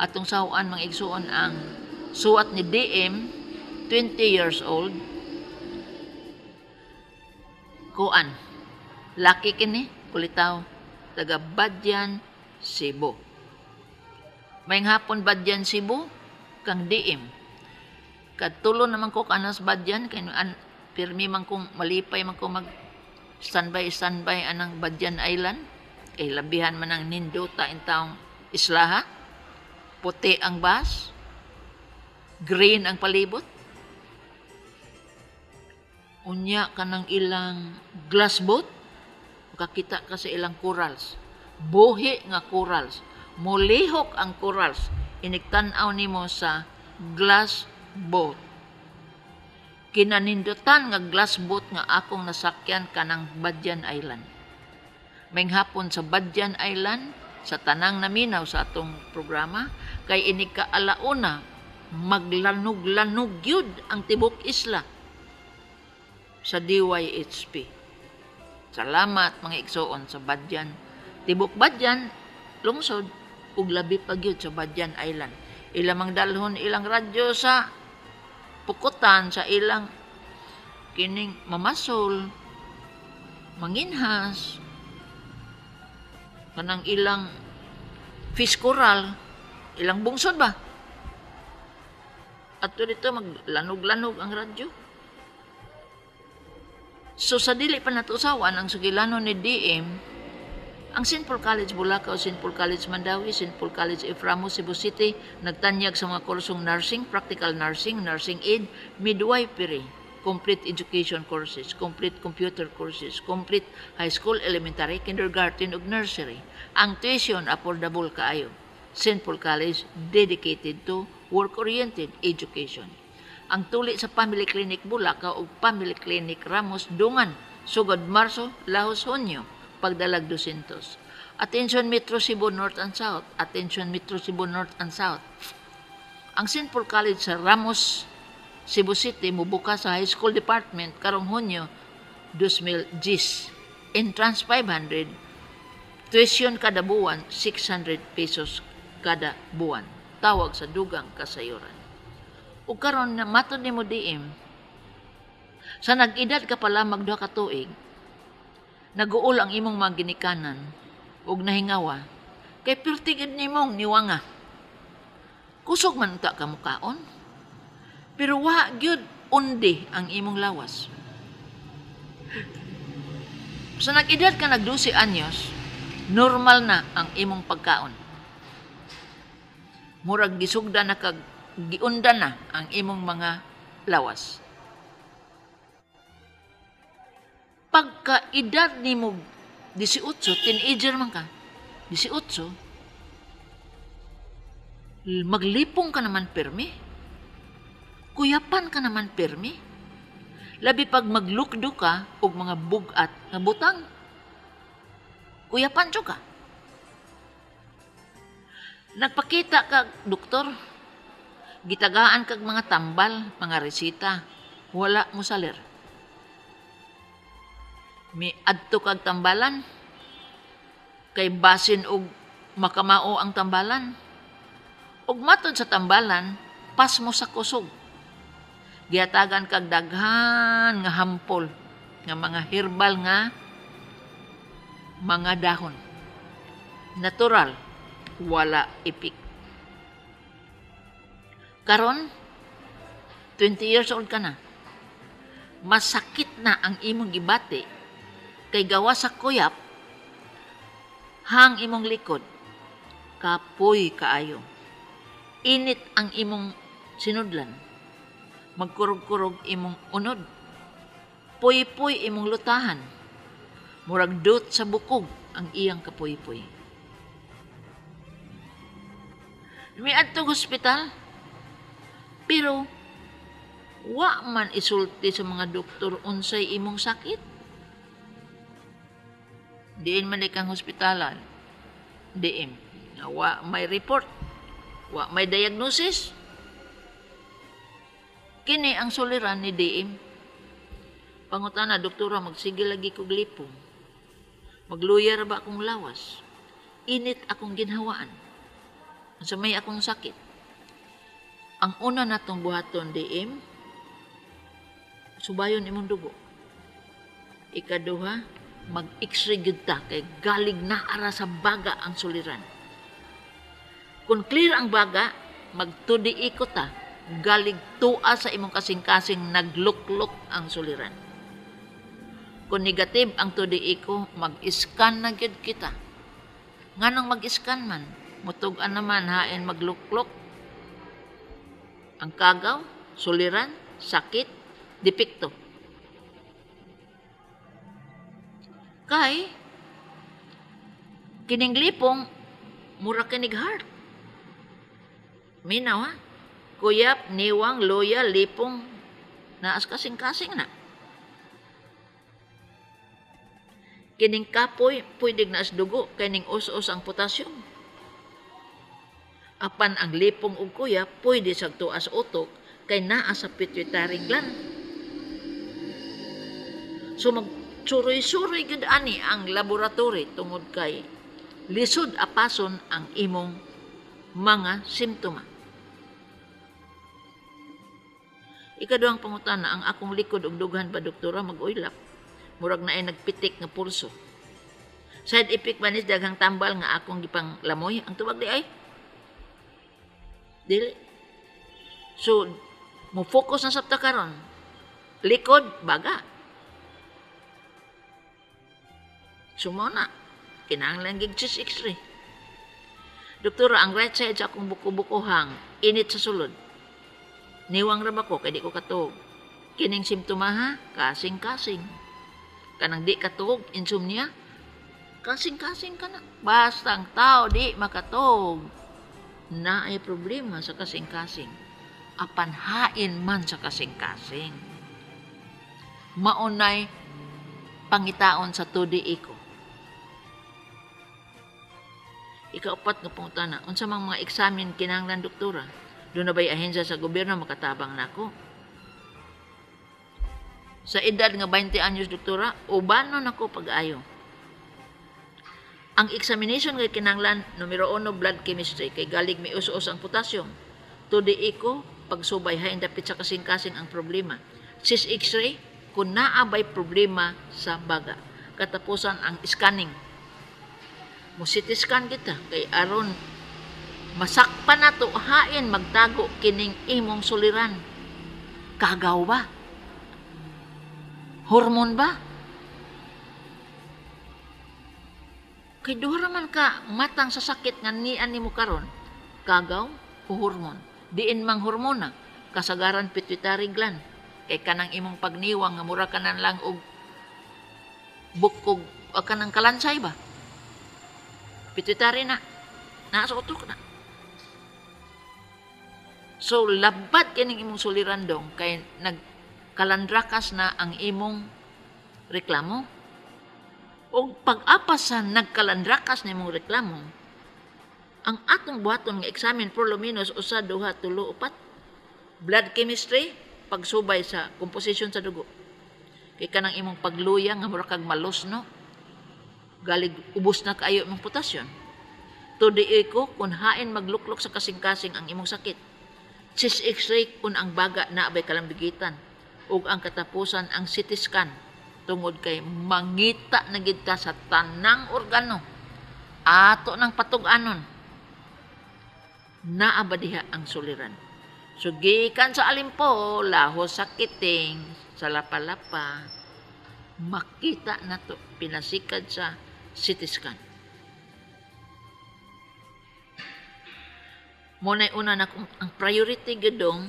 Atong sawaan, mga igsuon, ang suwat ni DM, 20 years old. Kuan. Laki kini, kulitaw, taga Badian, Cebu. Maayong hapon, Badian, Cebu, kang DM. Katulo naman ko kanas Badian kay an, pirmi man kong malipay man ko mag standby standby anang Badian Island kay labihan man ang nindota in taong islaha. Puti ang bus, green ang palibot. Unya kanang ilang glass boat, makakita ka sa ilang corals. Buhi nga corals. Mulihok ang corals. Inig tan-aw nimo sa glass boat. Kinanindutan nga glass boat nga akong nasakyan kanang Badian Island. Maayong hapon sa Badian Island, sa tanang naminaw sa atong programa, kay inig ka alauna, maglanog-lanog yun ang tibok isla sa DYHP. Salamat, mga igsoon, sa Badian. Tibok Badian, lungsod, ug labi pa gyud sa Badian Island. Ilang mang dalhon ilang radyo sa pukutan sa ilang kining mamasol, manginhas, kanang ilang fish coral, ilang bungsod ba? At dito maglanog-lanog ang radyo. So sa dili pa nato usawan ang sugilanon ni DM, ang St. Paul College Bulacau, St. Paul College Mandaue, St. Paul College F. Ramos, Cebu City, nagtanyag sa mga kursong nursing, practical nursing, nursing aid, midwifery, complete education courses, complete computer courses, complete high school, elementary, kindergarten ug nursery. Ang tuition affordable kaayo. St. Paul College, dedicated to work-oriented education. Ang tuli sa Family Clinic Bulacau ug Family Clinic Ramos dungan sugod Marso, lahos Hunyo, pagdalag 200. Attention, Metro Cebu North and South. Attention, Metro Cebu North and South. Ang St. Paul College sa Ramos, Cebu City mubuka sa High School Department karong Hunyo 2010. Entrance 500, tuition kada buwan 600 pesos kada buwan. Tawag sa dugang kasayuran. Ug karon na matod nimo, DM, sa nag-edad ka pa lamang 2 ka tuig, naguol ang imong mga ginikanan ug nahingawa kay pirti gid nimong niwanga. Kusog man ta ka mukaon, pero wa gyud undi ang imong lawas. Sa nag-edad ka nag 12 anyos, normal na ang imong pagkaon. Murag gisugda na kag giunda na ang imong mga lawas. Pagka-edad nimo 18, teenager man ka, 18, maglipong ka naman permi. Kuyapan ka naman permi. Labi pag maglukdo ka og mga bugat nga butang. Kuyapan jud ka. Nagpakita ka doktor, gitagaan kag mga tambal, mga resita, wala mo salir. Mi adto kag tambalan kay basin og makamao ang tambalan. Ug matod sa tambalan, pas mo sa kusog. Gihatagan kag daghan nga hampol nga mga herbal nga mga dahon. Natural, wala epek. Karon, 20 years old ka na. Masakit na ang imong gibati kay gawa sa kuyap hang imong likod. Kapoy kaayo. Init ang imong sinudlan. Magkurog-kurog imong unod. Puy-puy imong lutahan. Murag dot sa bukog ang iyang kapuy-puy. Miadtong hospital, pero wa man isulti sa mga doktor unsay imong sakit. Diin man kang hospitalan. Diin. Wa may report. Wa may diagnosis. Kini ang suliran ni DM. Pangutana, "Doktora, magsige lagi kog lipong. Magluya ra ba akong lawas? Init akong ginhawaan." Unsa may akong sakit? Ang una natong buhaton, DM, subayon imong dugo. Ikaduha, mag-x-ray gyud ta kay galig na ara sa baga ang suliran. Kung clear ang baga, mag-2D echo ta, galig tua sa imong kasing-kasing nagluklok ang suliran. Kung negative ang 2D echo, mag-scan na gyud kita. Nganong mag-scan man? Mutug-an naman hain magluklok ang kagaw, suliran, sakit, depekto. Kay kining lipong mura kinig heart. Minaw ha? Kuyap, niwang, luya, lipong, naas kasing-kasing na. Kining kapoy, pwede naas dugo, kining os-os ang potassium. Apan ang lipong ug kuyap, pwede sa tuas utok, kay naa sa pituitary gland. So magsuroy-suroy gud ani ang laboratory tungod kay lisod apason ang imong mga simptoma. Ikaduhang pangutana, ang akong likod ug dughan ba, doktora, mag-oilap? Murag naay nagpitik nga pulso. Side effect ba ni daghang tambal nga akong gipang lamoy? Ang tubag di ay dili. So mo focus na sabta karon. Likod baga. So mao na kinahanglan gig chest X-ray. Doktora, ang right side sa akong buko-bukohang init sa sulod. Niwang ra ba ko kay di ko katuog. Kining simptoma ha, kasing-kasing. Kanang di katuog, insomnia, kasing-kasing ka na. Basta ang tao di makatuog, naay problema sa kasing-kasing. Apan hain man sa kasing-kasing. Maunay pangitaon sa 2D echo. Ikaupat nga pangutana, unsa mang mga eksamen kinahanglan, doktora? Doon na ba'y ahensya sa gobyerno makatabang nako? Sa edad nga 20 anyos, doktora, ubano nako pag-ayo? Ang examination kay kinahanglan, numero 1, blood chemistry, kay galig may us-us ang potassium. 2D echo, pagsubay hain dapit sa kasing-kasing ang problema. Chest X-ray, kung naa bay problema sa baga. Katapusan ang scanning. Mo CT scan kita kay aron masakpan nato hain magtago kining imong suliran. Kagaw ba? Hormone ba? Kay duha ra man ka matang sa sakit nga nian nimo karon, kagaw o hormone. Diin mang hormona, kasagaran pituitary gland. Kay kanang imong pagniwang nga mura kanan lang og bukog o kanang kalansay ba? Pituitary na, naa sa utok na. So labad kining imong suliran dong kay nagkalandrakas na ang imong reklamo. O pag-apas sa nagkalandrakas na imong reklamo, ang atong buhaton nga examen por lo menos usa, duha, tulo, upat. Blood chemistry, pagsubay sa composition sa dugo. Kay kanang imong pagluya nga mura kag malos, no? Galig ubos na kaayo imong potasyon. 2D echo kung hain magluklok sa kasing-kasing ang imong sakit. Chest X-ray kung ang baga na abay kalambigitan. Ug ang katapusan ang CT scan tungod kay mangita na gid ta sa tanang organo. Ato nang patug-anon. Naa ba diha ang suliran? So gikan sa alimpo, lahos sa kiting, sa lapa-lapa, makita na to, pinasikad sa CT scan. Muna'y una na kung ang priority gidong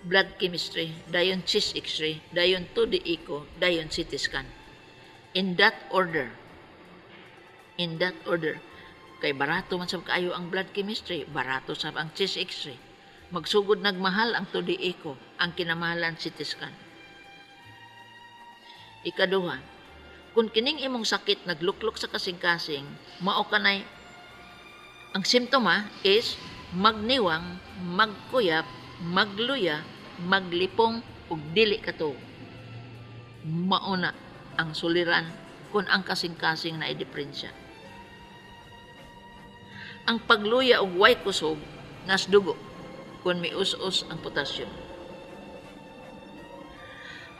blood chemistry, dayon chest X-ray, dayon 2D echo, dayon CT scan. In that order. In that order. Kay barato man sab kaayo ang blood chemistry, barato sab ang chest X-ray. Magsugod nagmahal ang 2D echo, ang kinamahalan CT scan. Ikaduha, kung kining imong sakit nagluklok sa kasing-kasing, mao kanay ang simptoma is magniwang, magkuyap, magluya, maglipong ug dili katuog. Mao na ang suliran kung ang kasing-kasing na diferensya. Ang pagluya og way kusog nas dugo kung mius-us ang potassium.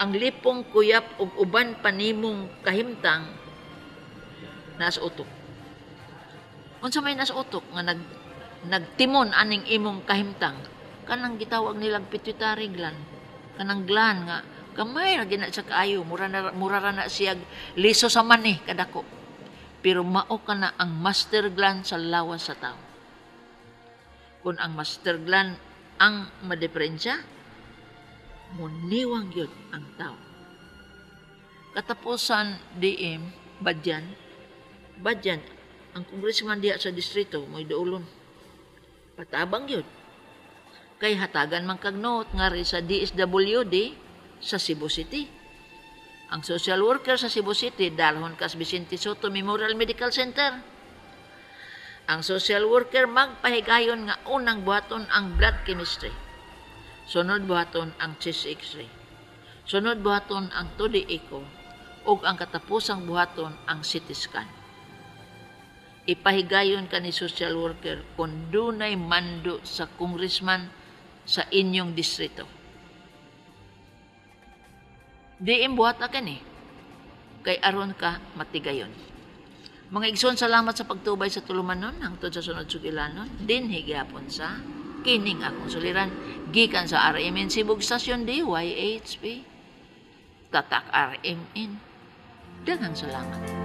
Ang lipong, kuyap ug uban pa nimong kahimtang nas utok. Unsa may nas utok nga nagtimon aning imong kahimtang? Kanang gitawag nilang pituitary gland. Kanang gland nga gamay ra gina siya kaayo, mura ra na siya liso sa mani kadako. Pero mao kana ang master gland sa lawas sa tao. Kung ang master gland ang madiferensya, muniwang gyud ang tao. Katapusan, DM, Badyan, Badyan, ang congressman diha sa distrito, mo'y duolon. Patabang gyud. Kay hatagan man kag note ngari sa DSWD sa Cebu City. Ang social worker sa Cebu City, dalhon kas Vicente Sotto Memorial Medical Center. Ang social worker magpahigayon nga unang buhaton ang blood chemistry. Sunod buhaton ang chest X-ray. Sunod buhaton ang 2D echo ug ang katapusang buhaton ang CT scan. Ipahigayon ka ni social worker kung dunay mando sa congressman sa inyong distrito. Di imbuhat na kani, kay aron ka matigayon. Mga igsoon, salamat sa pagtubay sa tulumanon hangtod sa sunod sugilanon, dinhi gihapon sa kining akong suliran gikan sa RMN Cebu Station DYHP. Tatak RMN. Daghang salamat.